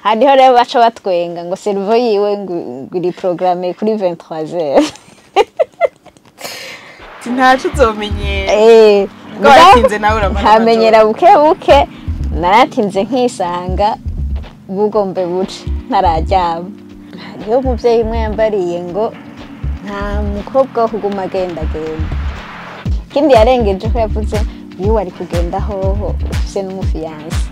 Hariho rero baca batwenga ngo cerveau yiwe ngo iri programme kuri 23h. Ntaco uzomenyera. Waratinze nawe uramara. Nkamenyera buke buke, naratinze nkisanga bugombe buce ntararyama. Hariho umuvyeyi umwe yambariye ngo nta mukobwa wo kuguma agendagenda. Ikindi yarengeje ko yavuze iyo wari kugenda hoho ufise n'umufiyanse.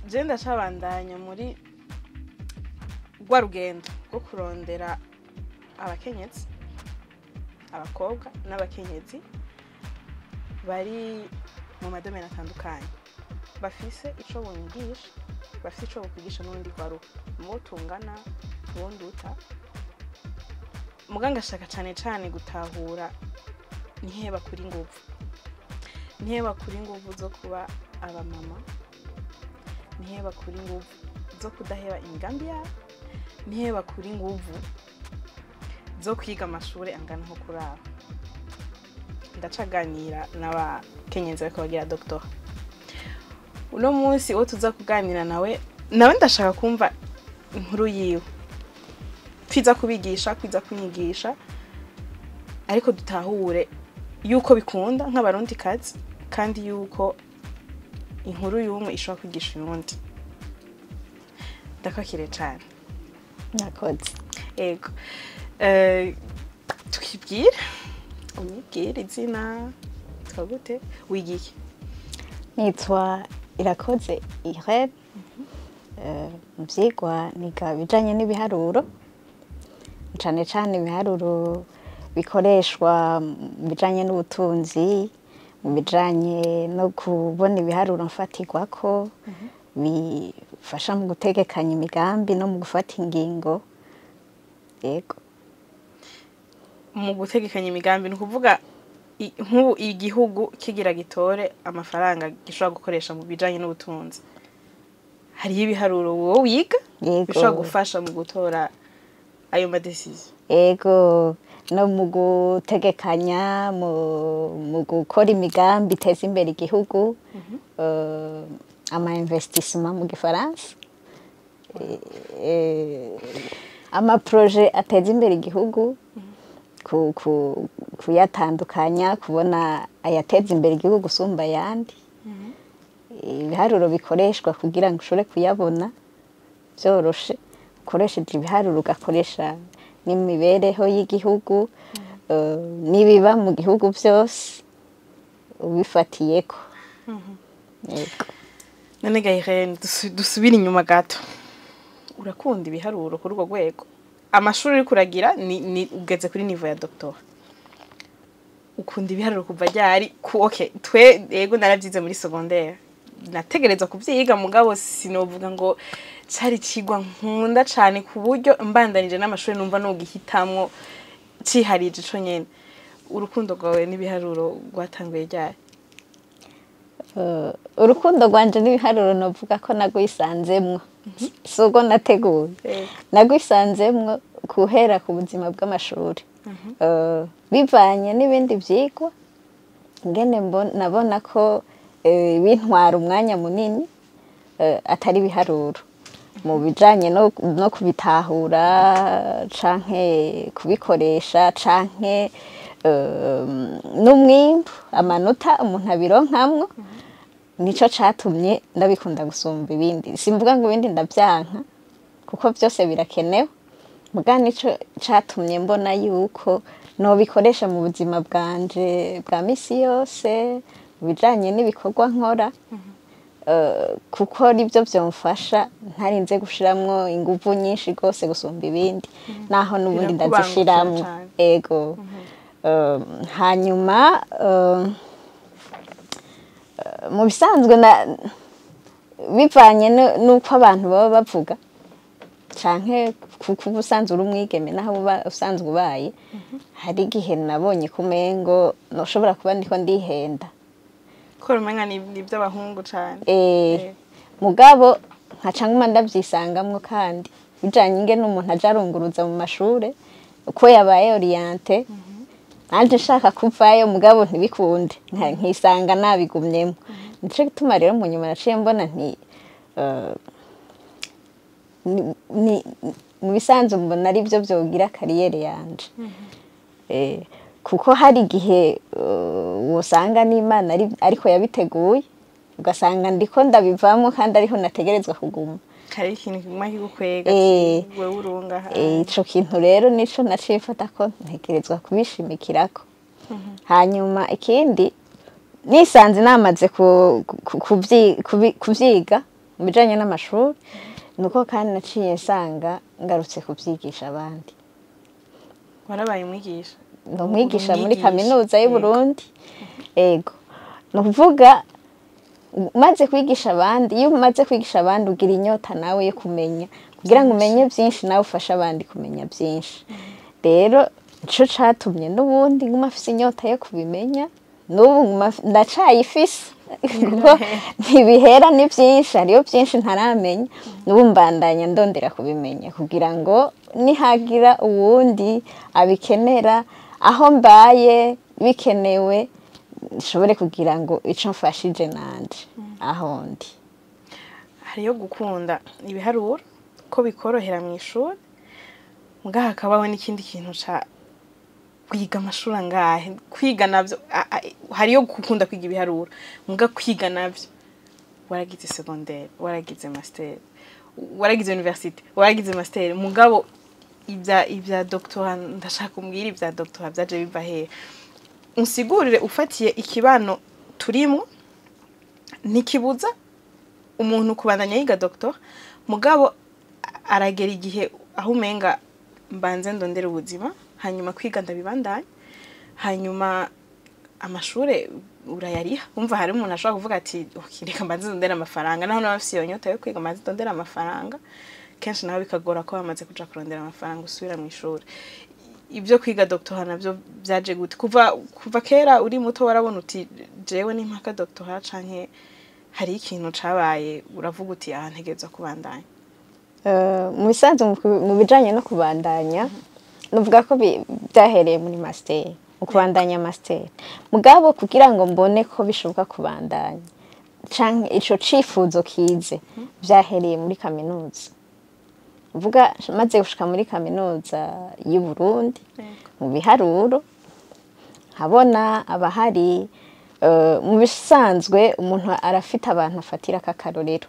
Je ndacabandanya muri rwa rugendo rwo kurondera abakenyezi, abakobwa n'abakenyezi bari mu madomene atandukanye, bafise ico bonyigisha, bafise ico bokwigisha n'urundi rwaruka, mubo tungana, mubo nduta. Muga ngashaka cane cane gutahura nihe bakura inguvu, nihe bakura inguvu zo kuba abamama, nihe bakura inguvu zo kudaheba imigambi yabo, nihe bakura inguvu zo kwiga amashure angana nko kuraba. Ndacaganira n'abakenyezi bariko bagira doctorat. Uno munsi uwo tuza kuganira nawe ndashaka kumva inkuru yiwe, kwiza kubigisha, kwiza kunyigisha, ariko dutahure yuko bikunda nk'abarundikazi, kandi yuko inkuru y'umwe ishobora kwigisha uyundi. Ndakwakiriye cane. Nakoze. Ego. Tukibwira, unyibwire izina, twagute, wigiye? Nitwa Irakoze Irene. Mu vyigwa niga ibijanye n'ibiharuro, cane cane ibiharuro bikoreshwa mu bijanye n'ubutunzi, mu bijanye no kubona ibiharuro mfatirwako, bifasha mu gutegekanya imigambi no mu gufata ingingo. Yego. Mu gutegekanya imigambi ni ukuvuga nk'ubu igihugu kigira gitore amafaranga gishobora gukoresha mu bijanye n'ubutunzi, hariho ibiharuro wowe wiga bishobora gufasha mu gutora ayo madecision. Yego, no mu gutegekanya, mu gukora imigambi iteza imbere igihugu, ama investissement mu gifaransa, ama projet ateza imbere igihugu, kuyatandukanya, kubona ayateza imbere igihugu gusumba ayandi. Ibiharuro bikoreshwa kugira ngo ushobore kuyabona vyoroshe, ukoresheje ibiharuro ugakoresha n'imibereho y'igihugu, n'ibiba mu gihugu vyose ubifatiyeko. Yego. None ga Irene, dusubire inyuma gato. Urakunda ibiharuro kuri urwo rwego? Amashuri uriko uragira ni ugeze kuri niveau ya doctorat. Ukunda ibiharuro kuva ryari? Okay, twe yego naravyize muri secondaire, nategerezwa kuvyiga, mugabo sinovuga ngo cari cigwa nkunda cane ku buryo mbandanije n'amashuri numva nogihitamwo ciharije ico nyene. Urukundo rwawe n'ibiharuro rwatanguye ryari? Urukundo rwanje n'ibiharuro novuga ko nagwisanzemwo, si ubwo nateguye, nagwisanzemwo guhera ku buzima bw'amashuri, bivanye n'ibindi vyigwa ngene nabona ko bintwara umwanya munini, atari ibiharuro mu bijanye no kubitahura canke kubikoresha canke n'umwimbu, amanota umuntu abironkamwo, nico catumye ndabikunda gusumba ibindi. Simvuga ngo ibindi ndavyanka kuko vyose birakenewe, muga nico catumye mbona yuko nobikoresha mu buzima bwanje bwa misi yose, mu bijanye n'ibikorwa nkora, kuko nivyo vyomfasha ntarinze gushiramwo inguvu nyinshi gose gusumba ibindi, naho n'ubundi ndazishiramwo. Ego. Hanyuma mu bisanzwe bivanye n'uko abantu baba bavuga canke kuko ubusanzwe uri umwigeme naho uba usanzwe ubaye, hari igihe nabonye kumengo noshobora kuba ndiko ndihenda ko rumenga ni iby'abahungu cyane. Mugabo Nkaca nguma ndavyisangamwo, kandi bijanye ingene umuntu aja arunguruza mu mashure, uko yabaye orienté, nanje nshaka kuvayo mugabo ntibikunde, nkisanga nabigumyemo. Nico gituma rero mu nyuma naciye mbona nti mu bisanzwe mbona ari byo byogira carrière yanje. Kuko hari igihe wosanga n'Imana ariko yabiteguye, ugasanga ndiko ndabivamo kandi ariho nategerezwa kuguma. Hari ikintu kiguma kigukwega, ati wewe urunga aha. Ico kintu rero nico naciye mfata ko ntegerezwa kubishimikirako. Hanyuma ikindi, nisanze namaze kuvyiga mu bijanye n'amashuri, nuko kandi naciye nsanga ngarutse kuvyigisha abandi. Warabaye umwigisha? Ndi umwigisha muri Umwigisha. Kaminuza y'u Burundi. Ego, ni ukuvuga umaze kwigisha abandi, iyo umaze kwigisha abandi ugira inyota nawe yo kumenya, kugira ngo umenye byinshi, nawe ufashe abandi kumenya byinshi. Rero nico catumye n'ubundi nguma mfise inyota yo kubimenya. N'ubu nguma ndacayifise, kuko ntibihera, ni byinshi, hariyo byinshi ntaramenya. N'ubu mbandanya ndondera kubimenya kugira ngo nihagira uwundi abikenera, aho mbaye bikenewe, nshobore kugira ngo ico mfashije nanje aho ndi. Hariyo gukunda ibiharuro ko bikorohera mu ishuri, mugaha hakabaho n'ikindi kintu ca kwiga amashuri angahe, kwiga navyo. Hariyo gukunda kwiga ibiharuro, muga kwiga navyo, waragize secondaire, waragize master, waragize université, waragize master, mugabo ibya doctorat, ndashaka umbwira ibya doctorat byaje biva hehe? Unsigurire ufatiye ikibano turimwo, ntikibuza umuntu kubandanya yiga doctorat, mugabo aragera igihe aho umenga mbanze ndondera ubuzima, hanyuma kwiga ndabibandanya. Hanyuma amashure urayariha, umva hari umuntu ashobora kuvuga ati: "Okay, reka mbanze ndondera amafaranga, naho naba mfise iyo nyota yo kwiga, mbanze ndondera amafaranga." Kenshi naho bikagora ko bamaze kuja kurondera amafaranga usubira mu ishuri. Ibyo kwiga doctorat navyo byaje gute? Kuva kera uri muto warabona uti jewe n'impaka doctorat, canke hari ikintu cabaye uravuga uti aha ntegerezwa kubandanya? Mu bisanzwe mu bijanye no kubandanya, nuvuga ko byahereye muri master, mu kubandanya master. Mugabo kugira ngo mbone ko bishoboka kubandanya canke ico cifuzo kize, vyahereye muri kaminuza. Uvuga maze gushika muri Kaminuza y'u Burundi mu biharuro, nkabona abahari. Mu bisanzwe umuntu arafite abantu afatira k'akarorero.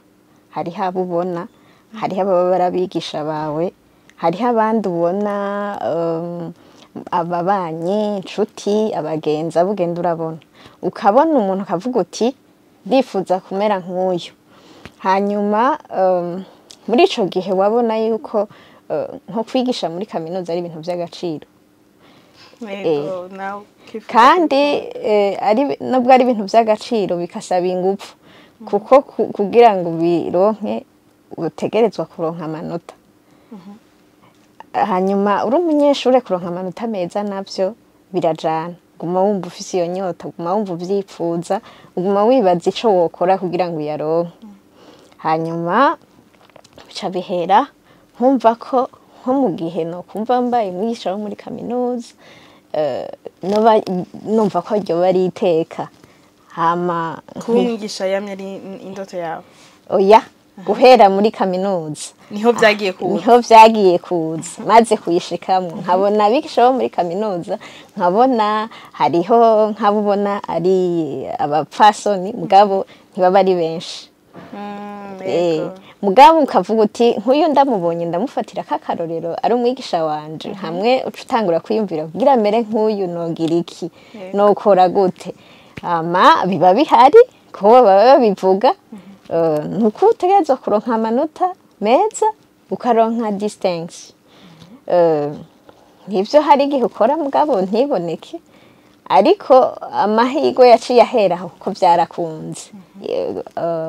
Hariho abo ubona, hariho ababa barabigisha bawe, hariho abandi ubona, ababanyi, inshuti, abagenzi, abo ugenda urabona, ukabona umuntu ukavuga uti ndifuza kumera nk'uyu. Hanyuma muri ico gihe wabona yuko nko kwigisha muri kaminuza ari ibintu vy'agaciro. Yego, nawe ukifuza. Kandi ari nubwo ari ibintu by'agaciro, bikasaba ingufu, kuko kugira ngo ubironke utegerezwa kuronka amanota. Hanyuma uri umunyeshure, kuronka amanota meza navyo birajana. Guma wumva ufise iyo nyota, guma wumva uvyipfuza, uguma wibaza ico wokora kugira ngo uyaronke. Hanyuma bica bihera nkumva ko nko mu gihe nokumva mbaye umwigisha wo muri kaminuza, noba numva ko ryoba ari iteka. Hama Kuba umwigisha yamye ari indoto yawe? Oya, guhera muri kaminuza. Niho vyagiye kuza? Niho vyagiye kuza, maze kuyishikamwo nkabona abigisha bo muri kaminuza, nkabona hariho nk'abo ubona ari abapfasoni, mugabo ntibaba ari benshi. Mugabo ukavuga uti nk'uyu ndamubonye ndamufatira k'akarorero, ari umwigisha wanje. Hamwe uca utangura kwiyumvira, kugira mere nk'uyu nogira iki? Nokora gute? Hama biba bihari kuko baba babivuga. Nuko utegerezwa kuronka amanota meza, ukaronka distinction. Nivyo, hari igihe ukora mugabo ntiboneke, ariko amahirwe yaciye ahera aho kuko byarakunze.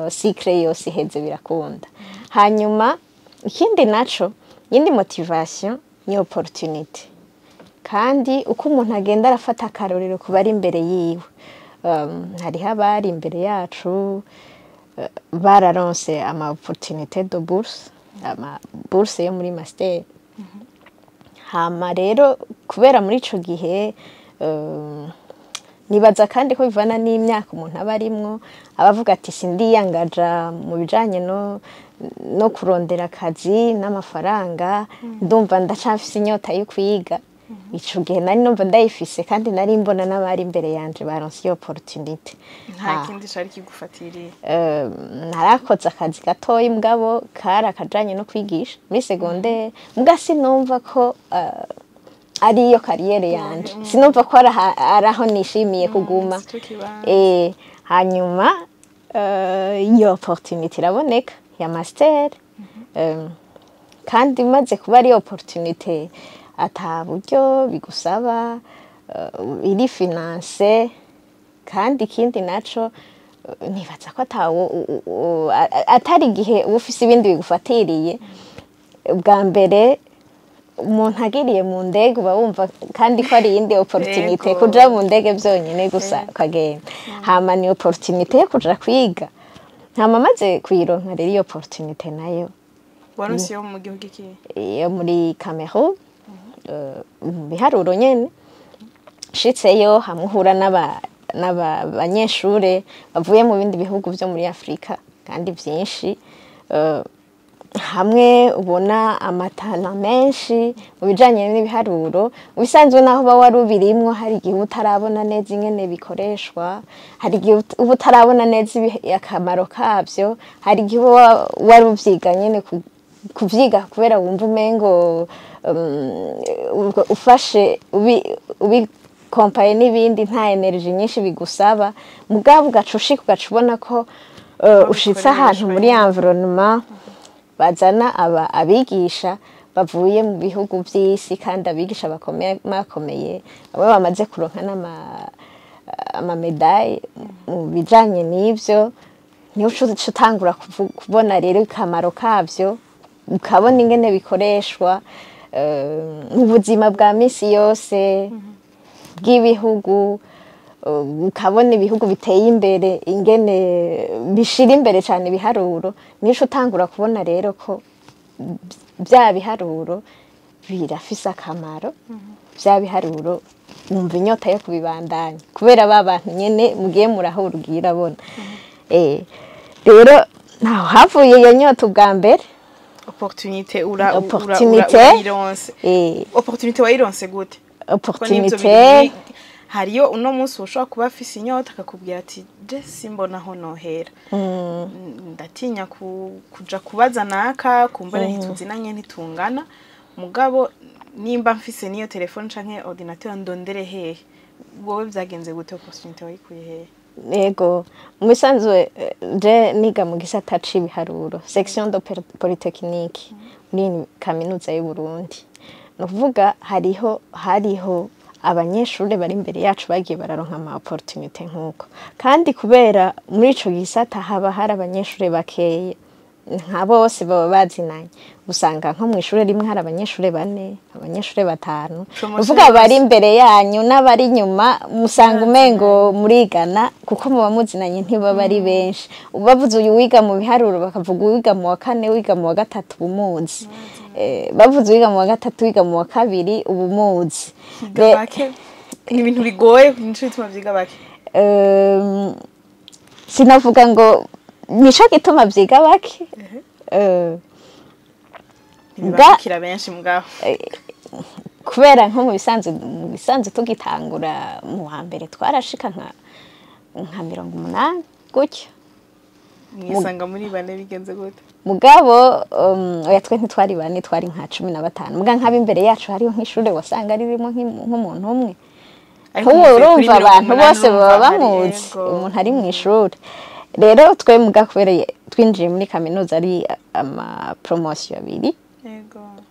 Cycle yose iheze birakunda. Hanyuma ikindi naco, yindi motivation ni opportunity. Kandi uko umuntu agenda arafata akarorero ku bari imbere yiwe, hariho abari imbere yacu. Bararonse ama opportunité de bourse, ama bourse yo muri master. Hama rero kubera muri ico gihe, nibaza kandi ko bivana n'imyaka umuntu aba arimwo, aba avuga ati sindiyangaja mu bijanye no kurondera akazi n'amafaranga, ndumva ndacafise inyota yo kwiga. Ico gihe nari numva ndayifise, kandi nari mbona n'abari imbere yanje baronse iyo opportunité. Nta kindi cari kigufatiriye? Narakoze akazi gatoyi, mugabo kari akajanye no kwigisha muri secondaire, muga sinumva ko ariyo carrière yanje, sinumva ko ari aho nishimiye kuguma. Sico kibanza. Hanyuma iyo opportunité iraboneka ya master. Kandi imaze kuba ari opportunité ata buryo bigusaba, iri financée. Kandi ikindi naco, nibaza ko atawo atari igihe uba ufise ibindi bigufatiriye. Bwa mbere umuntu agiriye mu ndege, uba wumva kandi ko ari iyindi opportunité, kuja mu ndege byonyine gusa ukagenda. Hama ni opportunité yo kuja kwiga. Hama maze kuyironka rero iyo opportunité nayo, Waronse yo mu gihugu iki? Yo muri Cameroon, mu biharuro nyene. Nshitseyo, hamwe uhura n'aba banyeshure bavuye mu bindi bihugu vyo muri Afrika kandi vyinshi, hamwe ubona amatara menshi mu bijanye n'ibiharuro. Mu bisanzwe naho uba wari ubirimwo, hari igihe uba utarabona neza ingene bikoreshwa, hari igihe uba utarabona neza akamaro kavyo, hari igihe uba wari uvyiga nyene kuvyiga kubera wumva umengo ufashe ubikompaye n'ibindi, nta énergie nyinshi bigusaba. Mugabo ugaca ushika, ugaca ubona ko ushitse ahantu muri environnement bazana aba abigisha bavuye mu bihugu vy'isi, kandi abigisha bakomeye bakomeye, bamwe bamaze kuronka n'ama ama médailles mu bijanye n'ivyo. Niho uca utangura kubona rero akamaro kavyo, ukabona ingene bikoreshwa mu buzima bwa misi yose bw'ibihugu, ukabona ibihugu biteye imbere ingene bishira imbere cyane ibiharuro. Niho uca utangura kubona rero ko bya biharuro birafise akamaro, bya biharuro wumva inyota yo kubibandanya kubera ba bantu nyene mugiye murahura, ugiye urabona. Rero ntaho havuye iyo nyota ubwa mbere. Opportunité ura Opportunité. Urayironse. Opportunité wayironse gute? Kuko n'ivyo Opportunité bintu hariyo uno munsi ushobora kuba afise inyota akakubwira ati je simbona aho nohera, ndatinya kuja kubaza naka, kumbure ntituzinanye, ntitungana, mugabo nimba mfise niyo telefone canke ordinateur ndondere hehe? Wowe vyagenze gute? Opportunité wayikuye hehe? Yego, mu bisanzwe je niga mu gisata c'ibiharuro, section de polytechnique muri kaminuza y'u Burundi. Ni ukuvuga hariho abanyeshuri bari imbere yacu bagiye bararonka ama opportunité nk'uko, kandi kubera muri ico gisata haba hari abanyeshuri bakeye, nka bose baba bazinanye. Usanga nko mu ishuri rimwe hari abanyeshuri bane, abanyeshuri batanu. Promotion Uvuga abari yose. imbere yanyu n'abari inyuma musanga umengo murigana, kuko muba muzinanye, ntibaba ari benshi. Bavuze uyu wiga mu biharuro, bakavuga uwiga mu wa kane, wiga mu wa gatatu, umuzi. Bavuze uwiga mu wa gatatu, wiga mu wa kabiri, uba umuzi. Vyiga bake, ni ibintu bigoye, nico gituma vyiga bake. Sinavuga ngo nico gituma vyiga bake. Ntibibandikira benshi mugabo. Kubera nko mu bisanzwe tugitangura mu wa mbere twarashika nka 80 gutyo. Mwisanga muri bane, bigenze gute? Mugabo oya, twe ntitwari bane, twari nka 15. Muga nk'ab'imbere yacu hariho nk'ishure wasanga ririmo nk'umuntu umwe. Ariko Nk'ubu muvuye kuri urumva 80, abantu bose urumva baba hari bamuzi, umuntu ari mu ishuri. Rero twe muga kubera twinjiye muri kaminuza ari ama promotion abiri,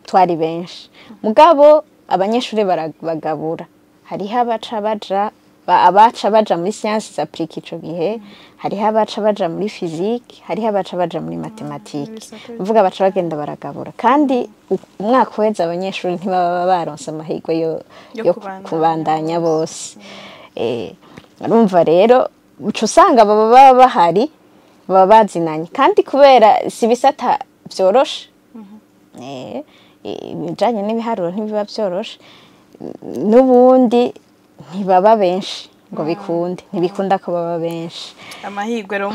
twari benshi. Mugabo abanyeshuri barabagabura, hariho abaca baja muri sciences appliquées ico gihe, hariho abaca baja muri physique, hariho abaca baja muri mathématiques. Ibisata. Uvuga baca bagenda baragabura, kandi umwaka uheze abanyeshuri ntibaba baronse amahirwe yo, yo yo kubandanya. Kubandanya bose. Urumva rero uca usanga baba baba bahari. Baba bazinanye, kandi kubera si ibisata vyoroshe. Ibijanye n'ibiharuro ntibiba vyoroshe, n'ubundi ntibaba benshi ngo bikunde, ntibikunda ko baba benshi. Amahirwe rero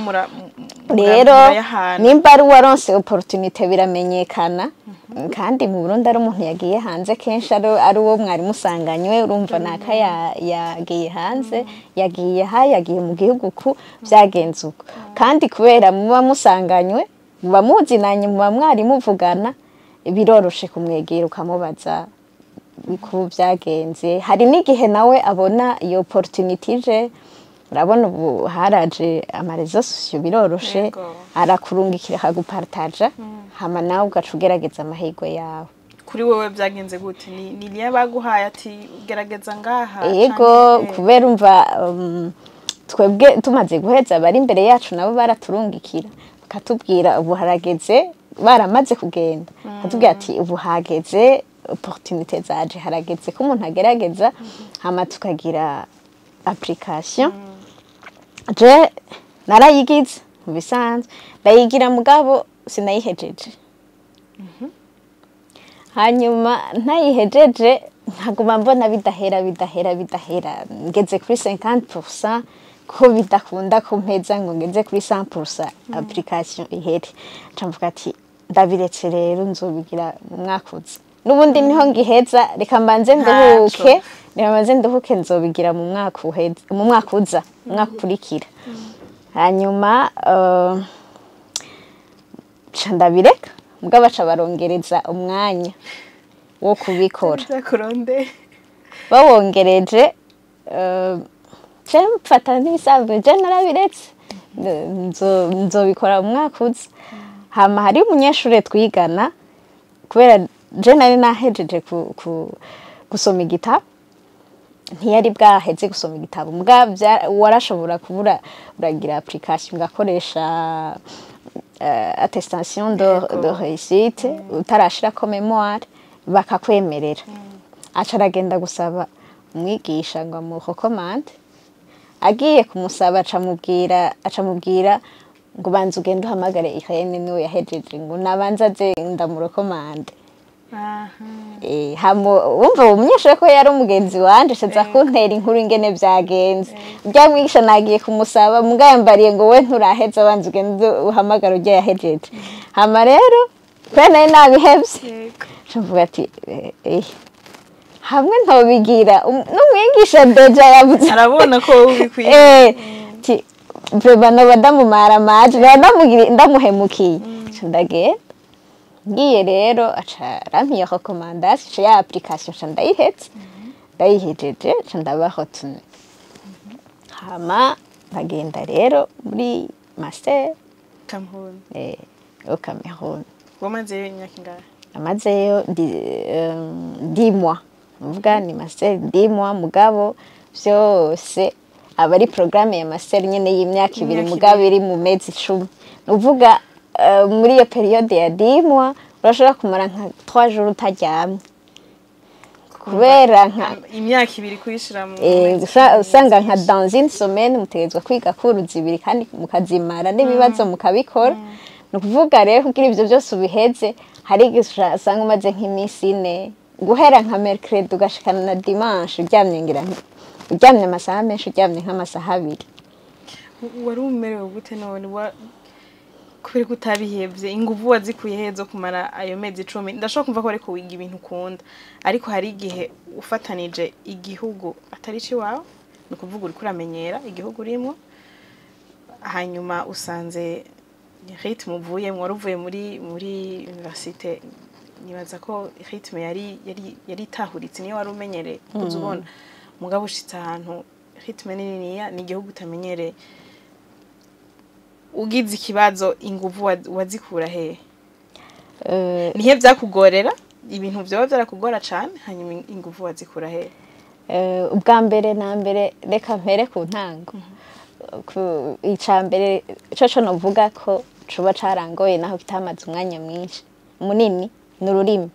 Rero murayahana. Nimba ari uwaronse opportunité, biramenyekana. Kandi mu Burundi ari umuntu yagiye hanze, kenshi ari uwo mwari musanganywe. Urumva naka yagiye hanze, yagiye ha, yagiye mu gihugu ku byagenze uko. Kandi kubera muba musanganywe, muba muzinanye, muba mwari muvugana, biroroshe kumwegera ukamubaza uko byagenze. Hari n'igihe nawe abona iyo opportunité ije. Urabona ubu haraje ama réseaux sociaux, biroroshe. Arakurungikira, akagupartaja, hama nawe ugaca ugerageza amahirwe yawe. Kuri wowe byagenze gute? Ni lien baguhaye ati gerageza ngaha? Yego. Canke Kubera umva, twebwe tumaze guheza, abari imbere yacu nabo baraturungikira, bakatubwira ubu harageze, baramaze kugenda, bakatubwira ati ubu hageze, opportunité zaje, harageze ko umuntu agerageza. Hama tukagira application. Je narayigize mu bisanzwe, ndayigira, mugabo sinayihejeje. Hanyuma ntayihejeje, nkaguma mbona bidahera, bidahera, bidahera, ngeze kuri 50%, ko bidakunda ko mpeza ngo ngeze kuri 100%, application ihere. Nca mvuga ati ndabiretse rero, nzobigira mu mwaka uza, n'ubundi niho ngiheza, reka mbanze nduhuke, reka mbanze nduhuke, nzobigira mu mwaka uheze, mu mwaka uza, mu mwaka ukurikira. Hanyuma nca ndabireka, mugabo baca barongereza umwanya wo kubikora. Byakuronde. Bawongereje, je mfata n'ibisanzwe, je narabiretse, nzobikora mu mwaka uza. Hama hari umunyeshure twigana, kubera je nari nahejeje gusoma igitabo, ntiyari bwaheze gusoma igitabo. Muga warashobora kubura uragira application, ugakoresha attestation de réussite utarashirako mémoire, bakakwemerera. Aca aragenda gusaba umwigisha ngo amurecommande. Agiye kumusaba, acamubwira ngo banza ugende uhamagare Irene, niwe yahejeje, ngo nabanza aze ndamurecommande. Hama wumva uwo munyeshure ko yari umugenzi wanje, aza kuntera inkuru ingene vyagenze. Urya mwigisha nagiye kumusaba, muga yambariye ngo we nturaheza, banza ugende uhamagare urya yahejeje. Hama rero kubera nari nabihevye, nca mvuga ati hamwe ntobigira, n'umwigisha déjà yavuze. Arabona ko wowe ubikwiye. Ti vraiment noba ndamumara amaje, noba ndamuhemukiye. Nca ndagenda. Ngiye rero, aca arampa iyo recommandation, aca ya application nca ndayiheza. Ndayihejeje, nca ndaba retenue. Hama ndagenda rero muri master. Cameroon. Au Cameroun. Wamazeyo imyaka ingahe? Amazeyo 10 mois. Mvuga ni master 10 mois, mugabo vyose aba ari programme ya master nyene y'imyaka 2. Imyaka Mugabo iri mu mezi 10. Nuvuga muri iyo période ya 10 mois urashobora kumara nka 3 jours utaryamye, kubera nka Imyaka 2 kuyishira mu usanga nka dans une semaine mutegerezwa kwiga cours zibiri, kandi mukazimara, n'ibibazo mukabikora. Ni ukuvuga rero kugira ivyo byose ubiheze, hari igihe usanga umaze nk'iminsi 4, guhera nka mercredi ugashikana na dimanche, uryamye, ngira uryamye amasaha menshi, uryamye nk'amasaha 2. Wari umerewe gute none? Kubera ko utabihevye, inguvu wazikuye he zo kumara ayo mezi 10? Ndashobora kumva ko ariko wiga ibintu ukunda, ariko hari igihe ufatanije igihugu atari iwawe, ni ukuvuga uriko uramenyera igihugu urimwo, hanyuma usanze rythme uvuyemwo, wari uvuye muri université, nibaza ko rythme yari itahuritse, niyo wari umenyereye kuza ubona. Mugabo ushitse ahantu rythme niniya, ni igihugu utamenyereye, ugize ikibazo, inguvu wazikura hehe? Nihe vyakugorera? Ibintu vyoba vyarakugora cane, hanyuma inguvu wazikura hehe? Ubwa mbere na mbere, reka mpere ku ntango. Ica mbere coco novuga ko coba carangoye, naho kitamaze umwanya mwinshi munini, ni ururimi.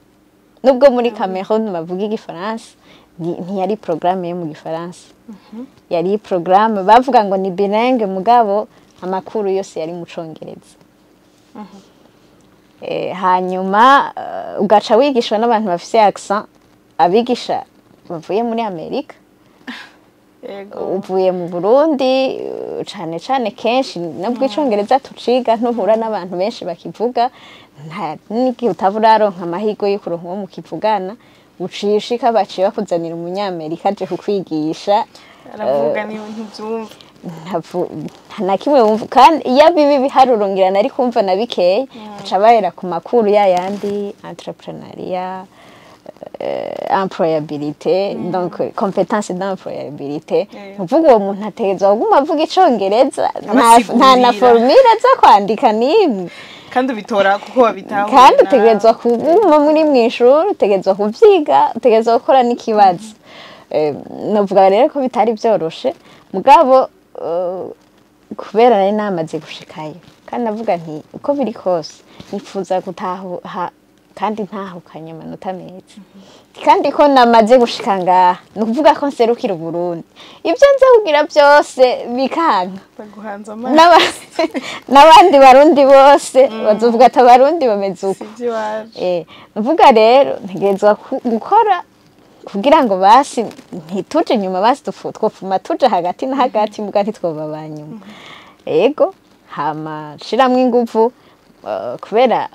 Nubwo muri Cameroon bavuga igifaransa, ntiyari programme yo mu gifaransa, yari programme bavuga ngo ni bilingue, mugabo Amakuru yose yari mu Congereza. Hanyuma ugaca wigishwa n'abantu bafise accent, abigisha bavuye muri Amerika. Uvuye mu Burundi, cane cane kenshi nubwo Icongereza tuciga, ntuhura n'abantu benshi bakivuga. Nta n'igihe utaba uraronka amahirwe yo kuronka uwo mukivugana. Uciye ushika, baciye bakuzanira Umunyamerika aje kukwigisha. Aravuga ni ntubyumva. Nta na kimwe wumva. Kandi iyo bibi biharuro ngira nari kumva na bikeya, baca bahera ku makuru ya yandi, entrepreneuriat, employabilité, donc compétence d'employabilité. Uvuga uwo muntu ategerezwa kuguma avuga Icongereza, nta na Abasigurira. formule zo kwandika n'imwe. Kandi ubitora kuko wabitahura. Kandi utegerezwa kuguma muri mw'ishuri, utegerezwa kuvyiga, utegerezwa gukora n'ikibazo. Novuga rero ko bitari vyoroshe, mugabo kubera nari namaze gushikayo, kandi navuga nti uko biri kose nifuza gutaha kandi ntahukanye amanota meza, kandi ko namaze gushika ngaha ni ukuvuga ko nserukira Uburundi, ibyo nza kugira byose bikanka, baguhanze amaso. N'abandi Barundi bose bazovuga ati Abarundi bameze uko. Si iby'iwacu. Mvuga rero ntegerezwa gukora kugira ngo basi ntituje inyuma, basi twopfuma tuja hagati na hagati, muga ntitwoba ba nyuma. Ego, hama nshiramwo inguvu, kubera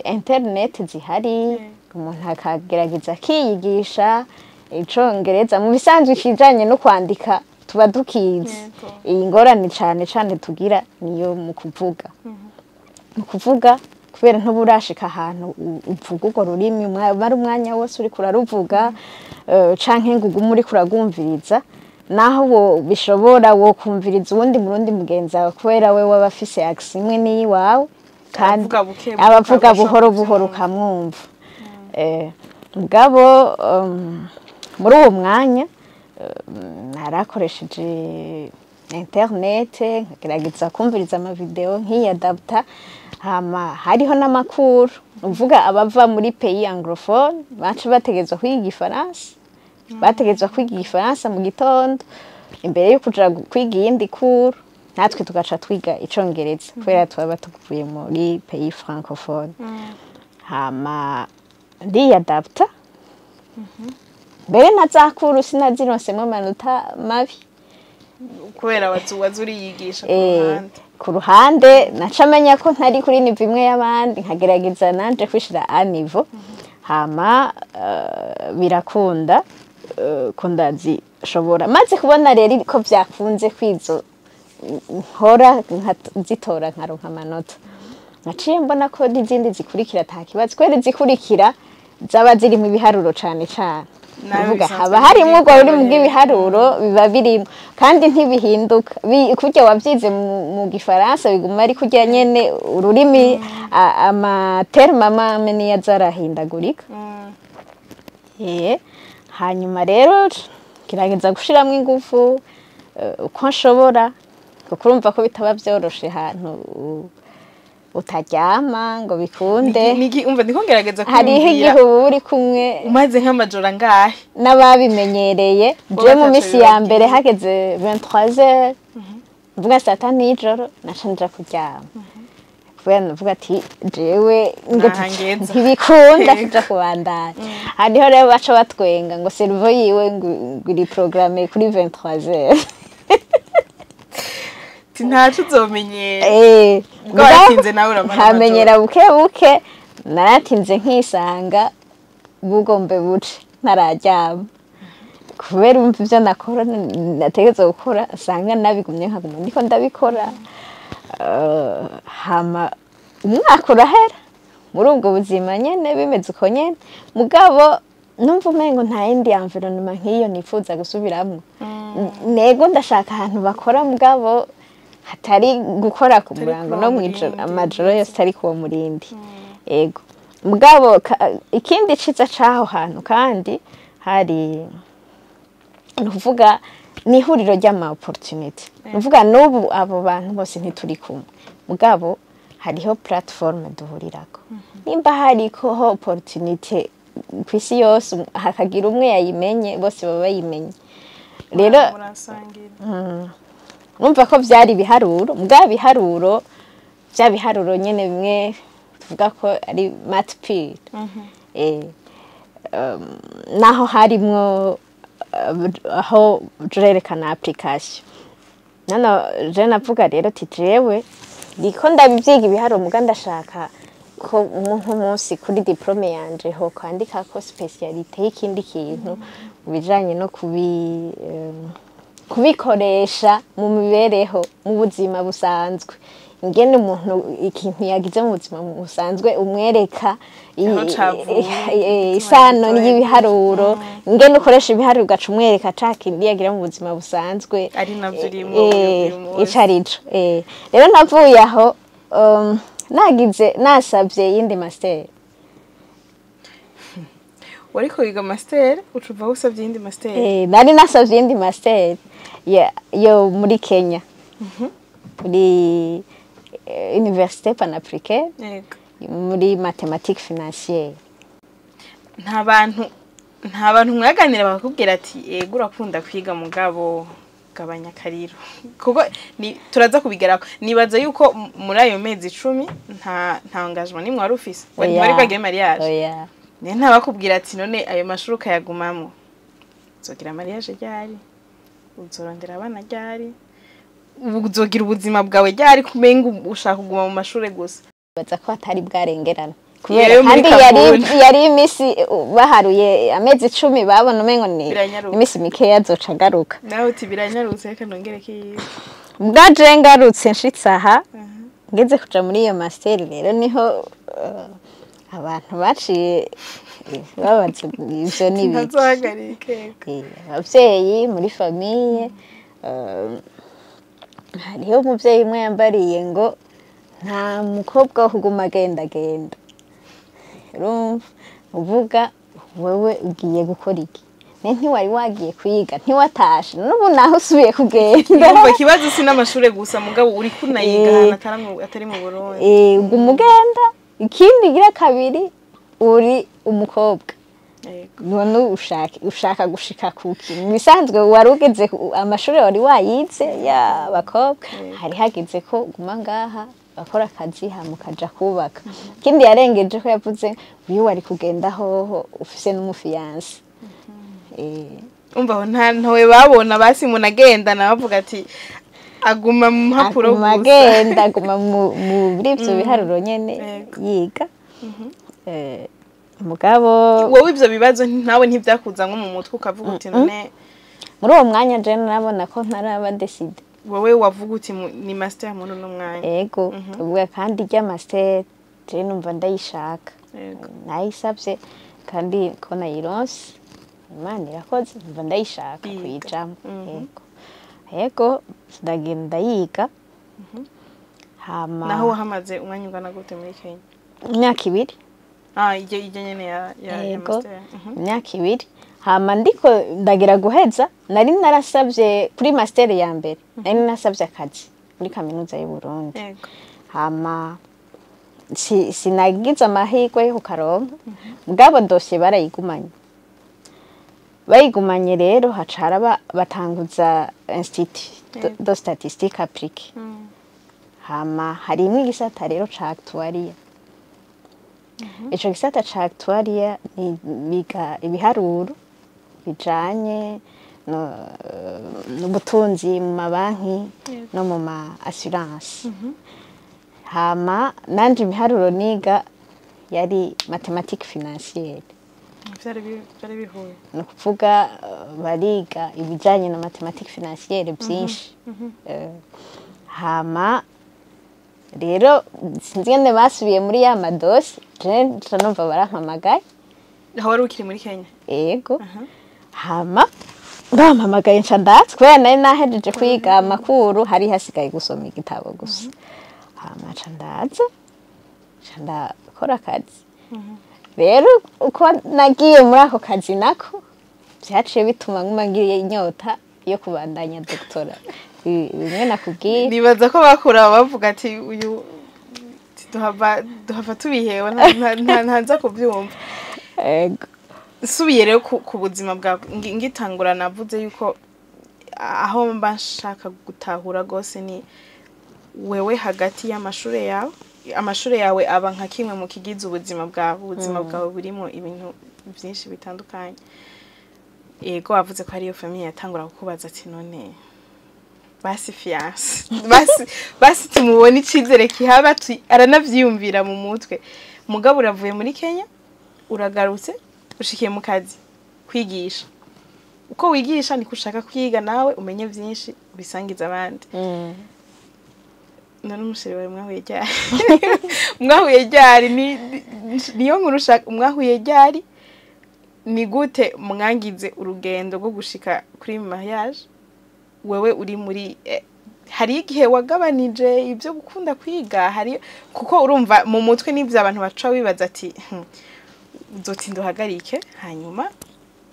internet zihari, umuntu akagerageza akiyigisha Icongereza. Mu bisanzwe ikijanye no kwandika tuba dukizi. Iyi ngorane cane cane tugira niyo mu kuvuga, mu kuvuga kubera ntuburashika ahantu uvuga urwo rurimi umara umwanya wose uriko uraruvuga, canke ngo ugume uriko uragwumviriza. Naho wo bishobora, wo kumviriza uwundi Murundi mugenzi wawe, kubera we waba afise accent imwe n'iyiwawe, kandi Abavuga buke buke, abavuga ukabasha buhoro buhoro, kuvyumva. ukamwumva. Mugabo muri uwo mwanya narakoresheje internet, nkagerageza kumviriza amavideo, nkiyadapta. Hama hariho n'amakuru, uvuga abava muri pays anglophone baca bategerezwa kwiga Igifaransa, bategerezwa kwiga Igifaransa mu gitondo imbere yo kuja kwiga iyindi cours, natwe tugaca twiga Icongereza kubera twaba tuvuye muri pays francophone. Hama ndiyadapta, mbere na za cours sinazironsemwo amanota mabi. Kubera waza uriyigisha ku ruhande. Ku ruhande naca menya ko ntari kuri niveau imwe y'abandi, nkagerageza nanje kwishira à niveau. Hama birakunda, ko ndazishobora. Maze kubona rero ko vyakunze kwizo nkora nkazitora nkaronka amanota, naciye mbona ko n'izindi zikurikira ata kibazo, kubera izikurikira zaba zirimo ibiharuro cane cane. Nawe Kuvuga bisanzwe haba harimwo urwo rurimi bikorohera. bw'ibiharuro, biba birimo kandi ntibihinduka. Kurya wavyize mu Gifaransa biguma ari kurya nyene ururimi, amaterme amwe niyo aza arahindagurika. Hanyuma rero gerageza gushiramwo ingufu uko nshobora, kuko urumva ko bitaba vyoroshe ahantu utaryama ngo bikunde. Umva, ndiko ngerageza Hariho kwiyumvira. igihe uba uri kumwe Umaze nk'amajoro angahe? n'ababimenyereye. Bo Je mu bataco misi ya mbere bibabwiye. hageze 23h, mvuga saa tanu y'ijoro, naca nja kuryama, kubera navuga ati jewe ngo Naha ngeza. ntibikunda kuja kubandanya. Hariho rero baca batwenga ngo cerveau yiwe ngo iri programmé kuri 23h. Ati ntaco uzomenyera. Ubwo waratinze nawe uramara. Nkamenyera buke buke. Naratinze nkisanga bugombe buce ntararyama, kubera umva ivyo nakora nategerezwa gukora usanga nabigumye, nkaguma ndiko ndabikora. Hama umwaka urahera muri ubwo buzima nyene, bimeze uko nyene. Mugabo numva umengo nta yindi environnement nk'iyo nifuza gusubiramwo. Nego ndashaka ahantu bakora, mugabo hatari gukora ku Hatari murango kuri no uwo mw'ijoro, murindi. Amajoro yose ari kuwo murindi. Ego, mugabo ikindi ciza c'aho hantu kandi hari, ni ukuvuga ni ihuriro ry'ama opportunity. Ni ukuvuga n'ubu abo bantu bose ntituri kumwe, mugabo hariho platform duhurirako. Nimba hariko opportunity kw'isi yose, hakagira umwe yayimenye, bose baba bayimenye. Rero Murasangira. Numva ko vyari ibiharuro, mbwa biharuro vya biharuro nyene bimwe tuvuga ko ari math pure. Naho harimwo aho turerekana application. Nano je navuga rero ati jewe ndiko ndabivyiga ibiharuro, muga ndashaka ko nk'umunsi kuri diplôme yanje ho kwandika ko spécialité y'ikindi kintu mu bijanye no kubikoresha mu mibereho, mu buzima busanzwe, ingene umuntu ikintu yagize mu buzima busanzwe umwereka Aho cavuye, isano igituma y'ibiharuro, ingene ukoresha ibiharuro ugaca umwereka ca kindi yagira mu buzima busanzwe. Ari navyo urimwo uyu munsi. Ico arico. Rero navuye aho nagize nasavye iyindi master. Wariko wiga master, uca uva usavye iyindi master? Nari nasavye iyindi master yo muri Kenya, muri Université Panafricaine, muri mathématique financière. Nta bantu mwaganira bakakubwira ati: "Ego, urakunda kwiga, mugabo gabanya akariro"? Kuko ni turaza kubigeraho. Nibaza yuko muri ayo mezi 10 nta engagement nimwe wari ufise, wari Oya. wari bwagire mariage? Oya. Ne ntabakubwira ati: "None ayo mashuri ukayagumamwo, uzogira mariage ryari? Uzorondera abana ryari? Uzogira ubuzima bwawe ryari? Kumenga ushaka kuguma mu mashuri gusa." Baza ko atari bwarengerana Iyo kubera muri kandi yari Kabune. yari imisi baharuye amezi 10, babona umengo ni Biranyaruka. imisi mikeya azoca agaruka. Nawe uti: "Biranyarutse, reka nongere kiyiwe." Bwaje ngarutse, nshitse aha, ngeze kuja muri iyo master rero niho abantu baciye babaza ivyo n'ibiki. Ntazohagarike. Abavyeyi muri famille, hariho umuvyeyi umwe yambariye ngo nta mukobwa wo kuguma agendagenda. Urumva uvuga wewe ugiye gukora iki? Ne ntiwari wagiye kwiga, ntiwatashe, n'ubu naho usubiye kugenda. Urumva ikibazo si n'amashure gusa, mugabo uriko unayiga ahantu atari mu Burundi. Uguma ugenda. Ikindi gira kabiri, uri umukobwa. None ushaka gushika kuki? Mu bisanzwe wari ugeze amashuri wari wayize y'abakobwa, hari hageze ko uguma ngaha bakora akazi, hama ukaja kubaka. Ikindi yarengeje ko yavuze uyu wari kugenda hoho ufise n'umu fiancé. Umva aho nta ntawe babona, basi umuntu agendana bavuga ati aguma mu mpapuro Aguma gusa. agenda, aguma muri ivyo biharuro nyene yiga. Mugabo Wowe ivyo bibazo nawe ntivyakuza nko mu mutwe, ukavuga uti none? Muri uwo mwanya je narabona ko ntaraba décidée. Wowe wavuga uti ni master muri uno mwanya. Ego, tuvuga kandi rya master je numva ndayishaka. Nayisabye kandi ko nayironse, Imana irakoze, numva ndayishaka Yiga. kuyijamo. Ego, ndagenda ndayiga, hama Naho wahamaze umwanya ungana gute muri Kenya? Imyaka 2. Ah, iryo nyene ya Yego. master. Imyaka 2. Hama ndiko ndagira guheza, nari narasabye kuri master ya mbere, nari narasabye akazi muri Kaminuza y'u Burundi. Hama sinagize amahirwe yo kukaronka, mugabo dosiye barayigumanye. Bayigumanye rero haca haraba batanguza Institut de Statistique Appliquée. Hama harimwo igisata rero ca actuariat. Ico gisata ca actuariat ni biga ibiharuro bijanye n'ubutunzi mu mabanki no mu ma assurance. Hama nanje ibiharuro niga yari mathématique financière. Vyari bihuye. Ni ukuvuga bariga ibijanye na mathématique financière byinshi. Hama rero sinzi ingene basubiye muri ya ma dossiers, je nca numva barampamagaye. Aho wari ukiri muri Kenya? Ego. Hama bampamagaye nca ndatse, kubera nari nahejeje kwiga amakuru, hari hasigaye gusoma igitabo gusa. Hama nca ndaza, nca ndakora akazi. Rero uko nagiye muri ako kazi nako vyaciye bituma nguma ngiye inyota yo kubandanya doctorat. Bimwe nakubwiye. Nibaza ko bakura bavuga ati uyu duhava tubihewe, ntaza kubyumva. Ego. Nsubiye rero ku buzima bwawe, ngitangura navuze yuko Aho mba nshaka gutahura rwose ni wewe hagati y'amashure yawe. Amashure yawe aba nka kimwe mu kigize ubuzima bwawe. Ubuzima bwawe burimo ibintu byinshi bitandukanye. Yego, wavuze ko ariyo famille yatangura kukubaza ati: "None basi fiancé, basi basi tumubone icizere kihaba," aranavyiyumvira mu mutwe. Mugabo uravuye muri Kenya, uragarutse, ushikiye mu kazi kwigisha. Uko wigisha niko ushaka kwiga nawe umenye vyinshi ubisangiza abandi. None umu chéri wawe mwahuye ryari? Mwahuye ryari? Niyo nkuru ushaka. Mwahuye ryari? Ni gute mwangize urugendo rwo gushika kuri mariage? Wewe uri muri hari igihe wagabanije ibyo gukunda kwiga? Hari kuko urumva mu mutwe n'ibyo abantu baca bibaza ati: Uzotinda uhagarike hanyuma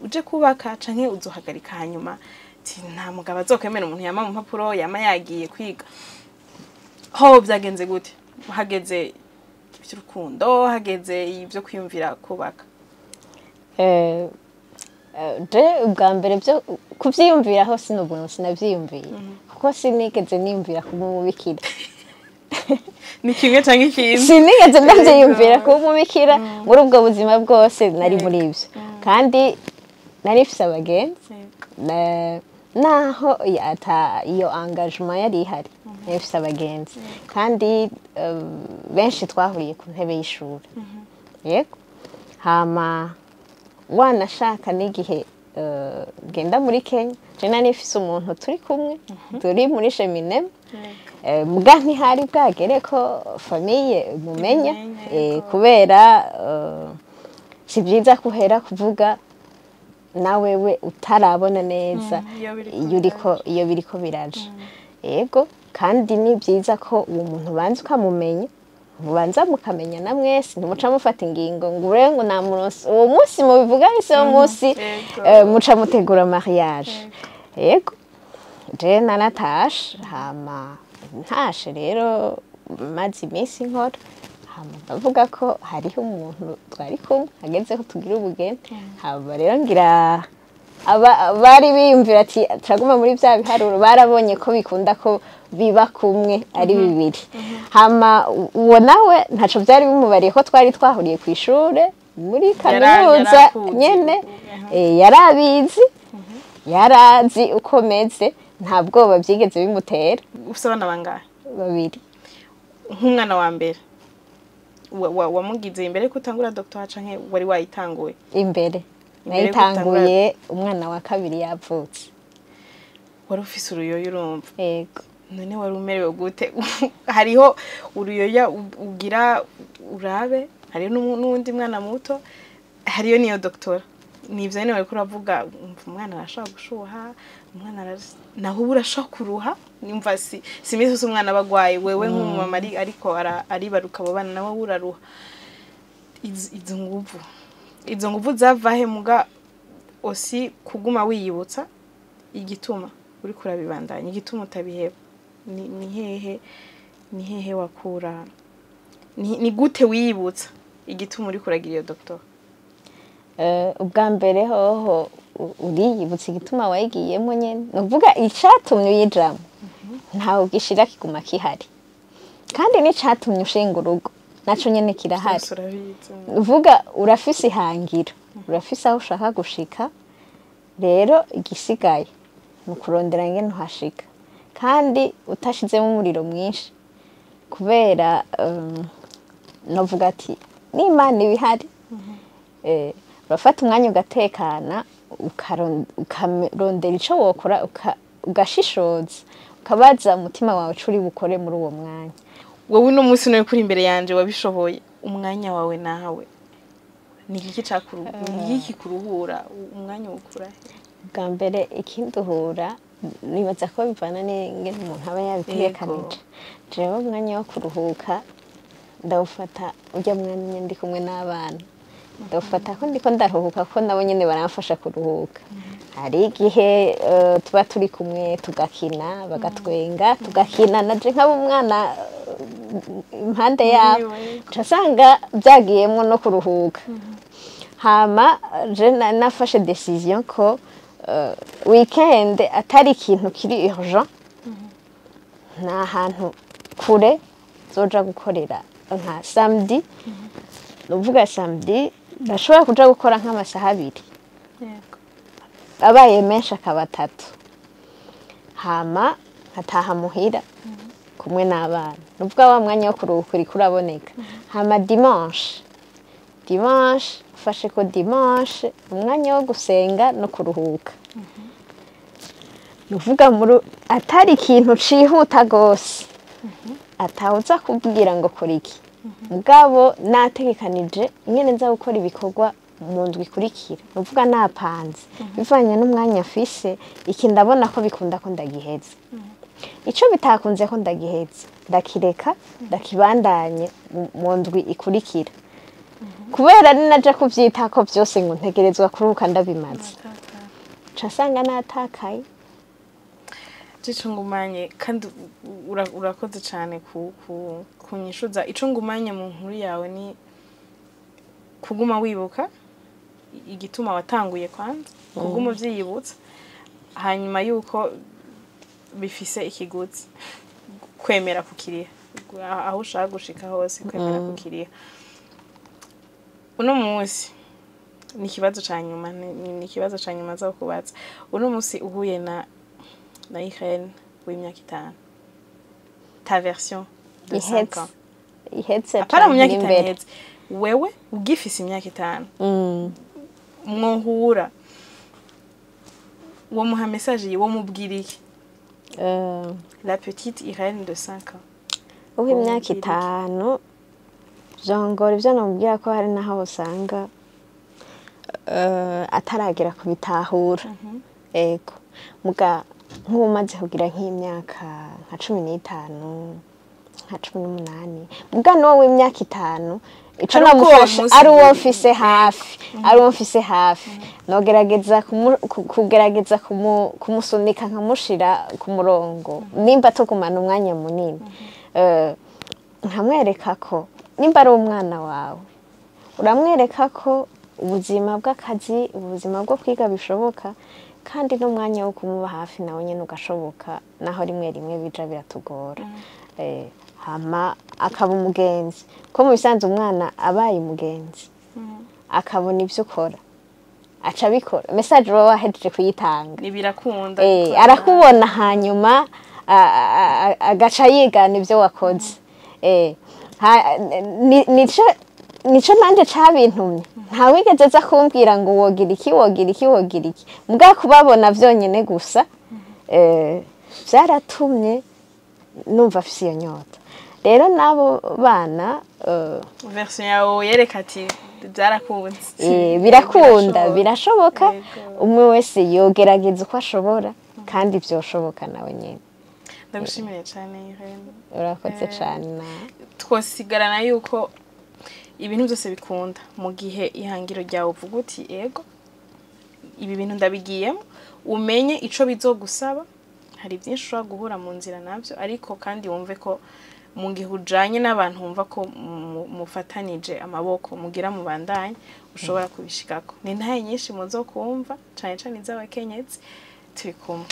uje kubaka, canke uzohagarika hanyuma ati nta mugabo azokwemera umuntu yama mu mpapuro, yama yagiye kwiga." Ho byagenze gute hageze iby'urukundo, hageze ibyo kwiyumvira kubaka? Je ubwa mbere byo kuvyiyumviraho sinubwo sinavyiyumviye, kuko sinigeze niyumvira kuba umubikira. Ni kimwe canke ikindi? Sinigeze ndavyiyumvira kuba umubikira. Muri ubwo buzima bwose nari muri ivyo, kandi nari mfise abagenzi. Naho ata iyo engagement yari ihari, nari mfise abagenzi kandi benshi twahuriye ku ntebe y'ishuri. Yego, hama wanashaka n'igihe genda muri Kenya, je nari mfise umuntu turi kumwe, turi muri cheminement. Muga ntihari bwagere ko famille mumenya. Imenye, Kubera si byiza kuhera kuvuga nawewe utarabona neza iyo biriko iyo uriko, iyo biriko biraja. Yego, kandi ni byiza ko uwo muntu ubanza ukamumenya, mubanza mukamenya na mwese, ntimuca mufata ingingo ngo ure ngo namuronse uwo munsi mubivuga bise uwo munsi muca mutegura mariage. Yego, je naratashe, hama ntashe rero maze iminsi nkora, hama ndavuga ko hariho umuntu twari kumwe hageze ko tugira ubugeni. Hama rero ngira aba bari biyumvira ati turaguma muri bya biharuro, barabonye ko bikunda ko biba kumwe ari bibiri. Hama uwo nawe ntaco byari bimubariye ko twari twahuriye ku ishure muri kaminuza. Yarakuzi. Nyene yarabizi, yarazi uko meze, nta bwoba byigeze bimutera. Ufise abana bangahe? Babiri. Nk'umwana wa mbere wamugize imbere ko utangura doctorat canke wari wayitanguye? Imbere. Imbere yuko Nayitanguye umwana wa kabiri yavutse. Wari ufise uruyoya, urumva? Yego. None wari umerewe gute? Hariho uruyoya ugira urabe, hariho n'uwundi mwana muto, hariyo niyo doctorat. Nivyo nyene wariko uravuga, umva umwana arashobora gushuha, umwana naho uba urashobora kuruha. Nimva si imisi yose umwana aba agwaye. Wewe nk'umumama ariko aribaruka abo bana, nawe uraruha. Izo nguvu zavahe? Muga osi kuguma wiyibutsa igituma uriko urabibandanya, igituma utabiheba, ni hehe wakura, ni gute wiyibutsa igituma uriko uragira iyo doctorat? Ubwa mbere hoho uriyibutsa igituma wayigiyemo nyene, ni ukuvuga icatumye uyijamwo ntawe ugishira, kiguma kihari. Kandi n'icatumye ushinga urugo naco nyene kirahari. Byose urabizi. Uvuga urafise ihangiro, urafise aho ushaka gushika. Rero igisigaye ni ukurondera ngene uhashika kandi utashizemo umuriro mwinshi, kubera novuga ati n'Imana iba ihari. Urafata umwanya ugatekana, ukarondera ico wokora, ugashishoza, ukabaza umutima wawe ico uri bukore muri uwo mwanya. Wowe uno munsi nawe kuri imbere yanje wabishoboye, umwanya wawe nawe ni iki kikuruhura? Umwanya wukura he? Bwa mbere ikinduhura, nibaza ko bivana n'ingene umuntu aba yabitegekanije. Jewe umwanya wo kuruhuka ndawufata urya mwanya nyene ndi kumwe n'abana, ndawufata ko ndiko ndaruhuka, ko nabo nyene baramfasha kuruhuka. Hari igihe tuba turi kumwe tugakina, bagatwenga, tugakina, naje nkaba umwana impande yabo, nca nsanga byagiyemwo no kuruhuka. Hama je nafashe décision ko Weekend atari ikintu kiri urgent, nta hantu kure zoja gukorera. Nka samedi, nuvuga samedi ndashobora kuja gukora nk'amasaha 2, abaye menshi akaba 3, hama nkataha muhira kumwe n'abana. Nuvuga wa mwanya wo kuruhuka uriko uraboneka. Hama dimanche ufashe ko dimanche umwanya wo gusenga no kuruhuka. Nuvuga muri atari ikintu cihuta gose, atawuza kubwira ngo kora iki, mugabo nategekanije ingene nza gukora ibikorwa mu ndwi ikurikira. Nuvuga napanze bivanye n'umwanya mfise, iki ndabona ko bikunda ko ndagiheza, ico bitakunze ko ndagiheza ndakireka ndakibandanye mu ndwi ikurikira, kubera ninaja kuvyitako vyose ngo ntegerezwa kuruhuka ndabimaze, nca nsanga natakaye. Ico ngumanye kandi urakoze cyane kunyishuza. Ico ngumanye mu nkuru yawe ni kuguma wibuka igituma watanguye, kwanza kuguma uvyiyibutsa, hanyuma yuko bifise ikiguzi, kwemera kukiriha aho ushaka gushika hose, kwemera kukiriha. Uno munsi ni ikibazo ca nyuma, ni ikibazo ca nyuma za kubaza. Uno munsi uhuye na Irene w'imyaka 5, ta version de 5 Ihetse. ans, Ihetse apana mu myaka canke 5 imbere? Ihetse, wewe ugifise imyaka 5, mwohura, wo muha message, wo mubwira iki? La petite Irene de 5 ans. Uwo imyaka Womubwira iki? 5 vyongora, ivyo namubwira ko hari naho usanga ataragera kubitahura. Ego, muga nk'umaze kugira nk'imyaka nka 15, nka 18, muga n'uwo w'imyaka 5 ico Ari uko namufasha ari uwo wamusiguriye. mfise hafi, ari uwo mfise hafi, nogerageza kugerageza kumusunika nkamushira ku murongo, nimba tugumana umwanya munini, nkamwereka ko nimba ari umwana wawe, uramwereka ko ubuzima bw'akazi, ubuzima bwo kwiga bishoboka, kandi n'umwanya wo kumuba hafi nawe nyine ugashoboka, naho rimwe rimwe bija biratugora. Hama akaba umugenzi, ko mu bisanzwe umwana abaye umugenzi akabona ibyo ukora aca abikora, message uba wahejeje kuyitanga. Ni birakunda. Arakubona, hanyuma agaca yigana ibyo wakoze. Nico nanje cabintumye. Ntawigeze aza kumbwira ngo wogira iki, wogira iki, wogira iki, mbwa kubabona vyonyene gusa vyaratumye numva afise iyo nyota. Rero n'abo bana Version yawe yereka ati byarakunze. Birakunda. Birashoboka. Birashoboka. Umwe wese yogerageza uko ashobora, kandi vyoshoboka nawe nyene. Ndagushimiye cyane, Irene. Urakoze cane nawe. Twosigarana yuko ibintu byose bikunda mu gihe ihangiro ryawe uvuga uti ego, ibi bintu ndabigiyemo, umenye ico bizogusaba. Hari byinshi ushobora guhura mu nzira nabyo, ariko kandi wumve ko mu gihe ujanye n'abantu wumva ko mufatanije amaboko mugira mubandanye, ushobora kubishikako. Ni ntaye nyinshi muzo kumva, cane cane iz'abakenyezi. Turi kumwe.